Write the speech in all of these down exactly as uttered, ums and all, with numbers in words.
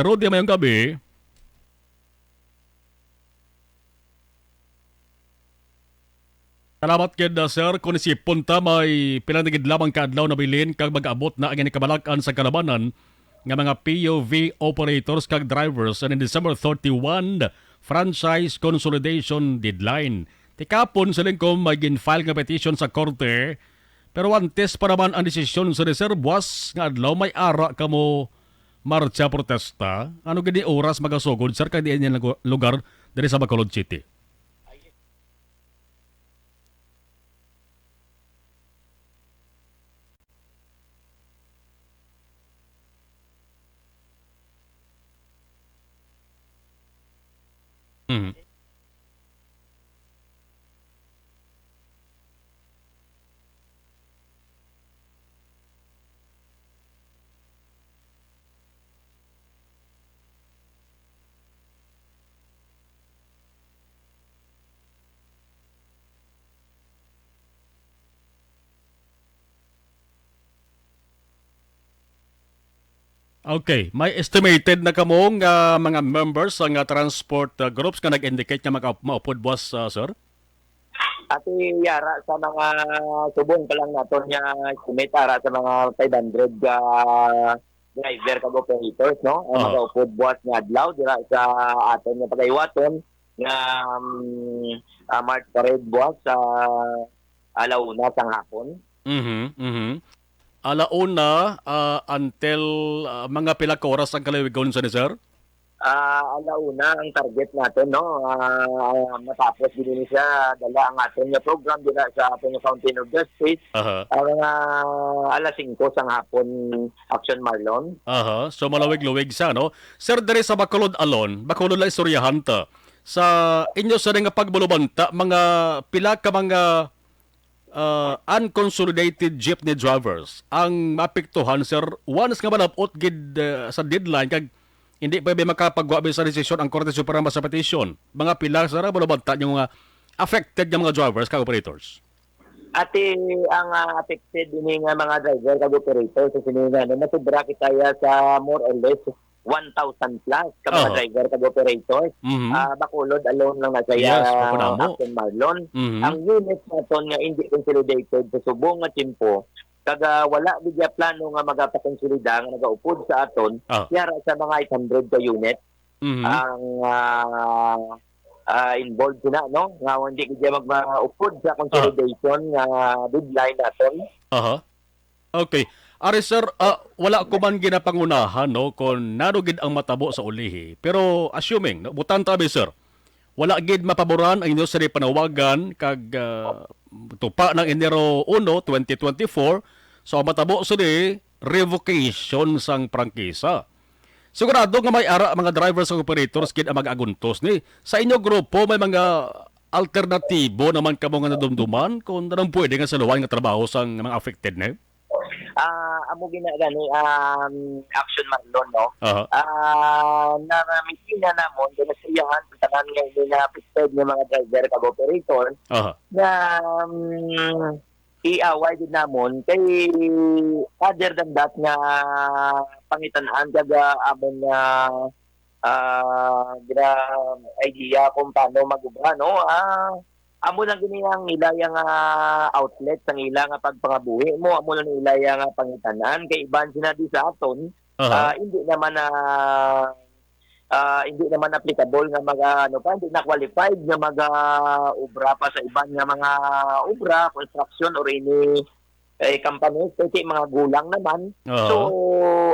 Rudy, mayong gabi. Salamat gid, uh, sir. Kung isipon ta, may pila na gid lamang ka adlaw nabilin kag mag-abot na ang inikabalak-an sa kalabanan nga mga P U V operators kag drivers, and in December thirty-one, franchise consolidation deadline. Tikapon, siling ko, may gin-file nga petition sa korte, pero antes pa naman ang desisyon sa reserbuas nga adlaw, may ara kamo marcha protesta. Ano gid ni oras magasugod, sir, kag diin ang lugar diri sa Bacolod City? Mhm. Okay, may estimated na kamo nga mga members sa nga transport, uh, groups nga nag-indicate nga maka-, maupod buwas, uh, sir? Ati, yara sa mga subong pa lang naton nga estimate, ara sa mga five hundred ka driver kag operators, no? Ang Oo. Magaupod buwas nga adlaw dira sa aton nga pagaywaton nga, um, ah, March Parade buwas sa ala una sang hapon. Mhm, mhm. Ala una, ah, until, ah, mga pila ka oras ang kalawigon sa ni, sir? Ah, ala una ang target naton, no? Ah, matapos din ni siya dala ang aton nga program dira sa aton nga Fountain of Justice. Aha. Ah, mga alas singko sang hapon, Action Marlon. Aha. So, malawig-luwig sa, no? Sir, diri sa Bacolod alone, Bacolod lang istoryahan ta. Sa inyo sa nga pagbalubanta, mga pila ka mga ah, unconsolidated jeepney drivers ang maapektuhan, sir, once nga malab-ot gid, ah, sa deadline kag hindi pa ba makapagwa sa desisyon ang Korte Suprema sa petition? Mga pila, sir, ang malabanta ninyo nga affected nga mga drivers kag operators? Ati, ang, ah, affected ini nga mga driver kag operators sa sini nga, no, masubra kita ya sa more or less one thousand plus ka mga Oho. driver kag operators. Mhm. Ah, Bacolod alone lang na siya, Yes, Bacolod amo. Captain Marlon. Mhm. Ang unit naton nga hindi consolidated sa subong nga tiyempo, kag, ah, wala gid ya plano nga magapakonsolida nga nagaupod sa aton, Ah. yara sa mga eight hundred ka unit Mhm. ang, ah, ah, involved sila, no? Nga hindi gid ya magmaupod sa Ah. consolidation nga deadline naton. Aha. Okay. Ari, sir, ah, wala ko man ginapangunahan, no, kung nano gid ang matabo sa ulihi. Pero assuming, no, butang ta abi, sir, wala gid mapaboran ang inyo sini panawagan kag, ah, tupa ng Enero uno, twenty twenty-four, so ang matabo sini, revocation sang prangkisa. Sigurado nga may ara mga drivers ug operators gid ang mag-aguntos ni. Sa inyo grupo, may mga alternatibo naman kamo nga nadumduman kung anong pwede nga saluhan nga trabaho sang mga affected ni? Ah, amo gina gani, um, Action Marlon, no? Aha. Ah, na, na, misina namon, kaya nasiyahan sa tanan nga ini na affected nga mga driver kag operator Aha. nga, um, iaway gid namon kay other than that nga pangitan-an kag, ah, amon nga, ah, gra-, idea kung paano mag-ubra, no? Ah, amo lang gini ang ilaya nga outlet sang ila nga pagpangabuhi mo, amo lang ilaya nga pangitan-an kay iban sina di sa aton, Aha. ah, hindi naman na, ah, hindi naman applicable nga mag, ah, ano pa, hindi na qualified nga mag, ah, obra pa sa iban nga mga obra, construction or any, eh, companies, kay mga gulang naman. Aha. So,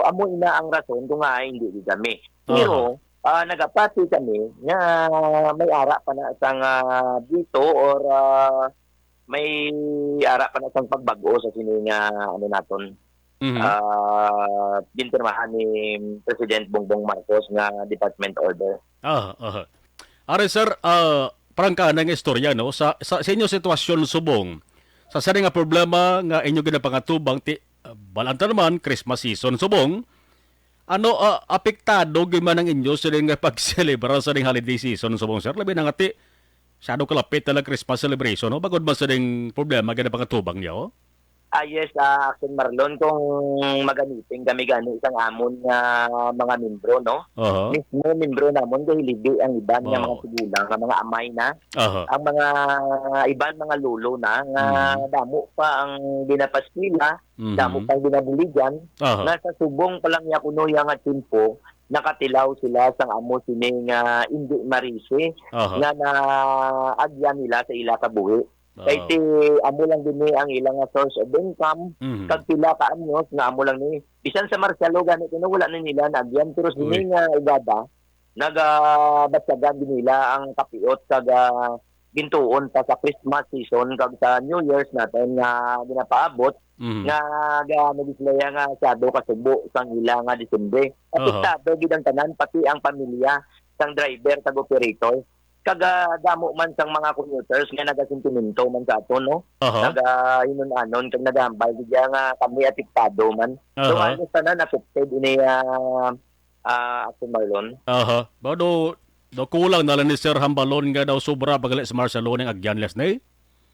amo ina ang rason kung nga hindi di kami. Pero, Aha. ah, nagapati kami nga may ara pa na sang, ah, dito or, ah, may ara pa na sang pagbag-o sa sini nga, ano naton, Mhm. ah, ginpirmahan ni President Bongbong Marcos nga department order. Ah, aha. Ari, sir, ah, parang ka nga istorya, no? Sa, sa, sa inyo sitwasyon subong, sa sari nga problema nga inyo ginapangatubang ti, ah, balanta naman, Christmas season subong, ano, ah, apektado gyud man ang inyo sa nga pagselebra sa ning holiday season subong, sir? Labi na nga ti, masyado kalapit na lang Christmas celebration, no? Bagod man sa ning problema ginapangatubang niyo? Ah, yes, ah, Action Marlon, kung maganiting kami gani sang amon nga mga membro, no? Aha. Mismo membro namon, kay hilidi ang iban nga mga Wow. tigulang, nga mga amay na, Aha. ang mga iban, mga lolo na, nga Mm. damo pa ang ginapaskila, damo Mhm. pa ang ginabuligan, Aha. nga sa subong pa lang niya kuno iya nga tiyempo, nakatilaw sila sang amo sini nga indi marisi Aha. nga naagyan nila sa ila kabuhi. Kay Ah. ti amo lang gini ang ila nga source of income, Mhm. kag pila ka anyos nga amo lang ni. Bisan sa Marcialo gani kuno wala na nila naagyan, pero sini Uy. nga ugada, nagabatyagan gid nila ang kapiot kag, ah, gintuon pa sa Christmas season kag sa New Year's naton nga ginapaabot, Mhm. nga ga-, nag-islaya nga sado ka subo sang ila nga Disyembre. Aha. Apektado gid ang tanan, pati ang pamilya sang driver kag operator. Kag, ah, damo man sang mga commuters nga nagasentimento man sa aton, no? Aha. Nagahinon-anon kag nagahambal gid nga kami apektado man. So, Aha. halos tanan affected ini, ah, ah, Action Marlon. Aha. Ba, do, do kulang na lang ni Sir Hambalon nga daw sobra pa gali sa Marcialo ning agyan, Lesney?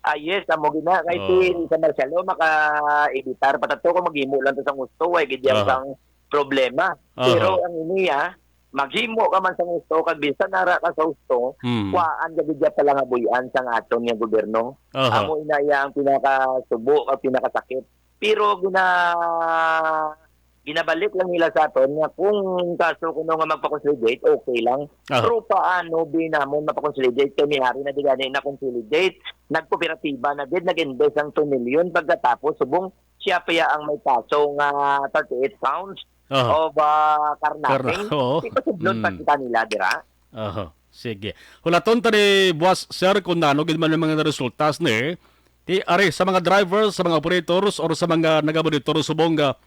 Ah, yes, amo gina. Kay si Oh. sa Marcialo, maka-evitar pa tato kung maghimo lang to sang gusto, way gid yan Aha. sang problema. Aha. Pero ang iniya, maghimo ka man sang gusto, kag bisan nara ka sa gusto, Hmm. kuhaan ka gid ya palangabuy-an sang aton nga gobyerno. Aha. Amo ina iya ang pinakasubo kag pinakasakit. Pero gina-, ginabalik lang nila sa aton nga kung kaso kuno nga magpa-consolidate, okay lang. Ah. Pero paano bi namon mapa-consolidate kay may hari na di gani na consolidate, nagkooperatiba na gid, nag-invest ang two million, pagkatapos subong siya pa ya ang may kaso nga thirty-eight counts Aha. of, ah, carnapping. Carna-, oo. Ipasudlon pa Mm. kita nila dira. Aha. Sige. Hulaton ta ni Buwas, sir, kung nano gid man ang mga resultas ni. Ti, ari, sa mga drivers, sa mga operators, or sa mga nagamonitor subong nga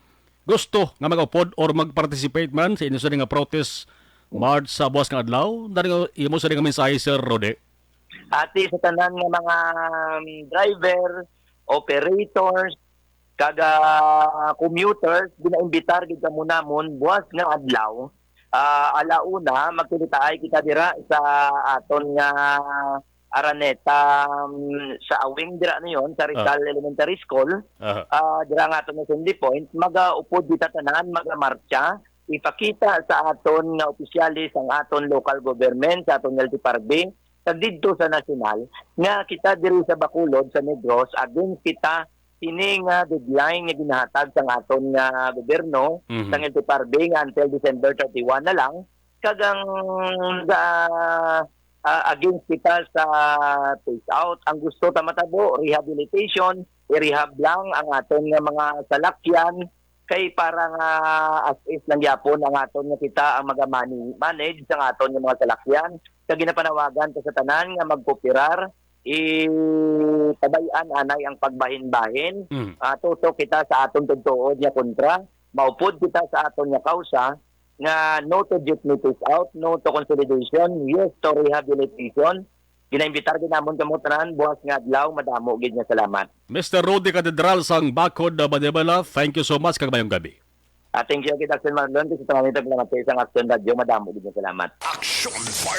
gusto nga mag-upod or mag-participate man sa inyo sa nga protest march sa buwas nga adlaw, dali nga imo sa nga mensahe, Sir Rode? Ati sa tanan nga mga, um, driver, operators, kag, ah, commuters, ginaimbitar gid kamo namon buwas nga adlaw. Ah, ala una, magkilitaay kita dira sa aton nga Araneta, um, sa Awing dira niyon, sa Ah. Rizal Elementary School. Aha. Ah, dira nga aton assembly point, magaupod kita tanan, magamartsa, ipakita sa aton nga opisyales ang aton local government, sa aton L T P R B, kag didto sa nasyonal, nga kita diri sa Bacolod, sa Negros, against kita sini nga deadline nga ginahatag sang aton nga gobyerno, Mhm. sang L T P R B, nga until December thirty-one na lang, kag ang, ah, ah, against kita sa phase out. Ang gusto ta matabo, rehabilitation, i-rehab lang ang aton nga mga salakyan, kay para nga as is lang gyapon ang aton nga kita ang maga-manage sang aton nga mga salakyan. Kag ginapanawagan ta sa tanan nga magkooperar, ipabay-an anay ang pagbahin-bahin. Mm. Ah, tutok kita sa aton tutuod nga kontra, maupod kita sa aton nga kausa nga no to jeepney phase out, no to consolidation, yes to rehabilitation. Ginaimbitar gid namon kamo tanan buwas nga adlaw. Madamo gid nga salamat. Mister Rudy Cadedral sang Bacod, uh, Manibela, thank you so much kag mayong gabi. Ah, thank you gid, Action Marlon, kay sa tanan nito, salamat sa isang Action Radio. Madamo gid nga salamat. Action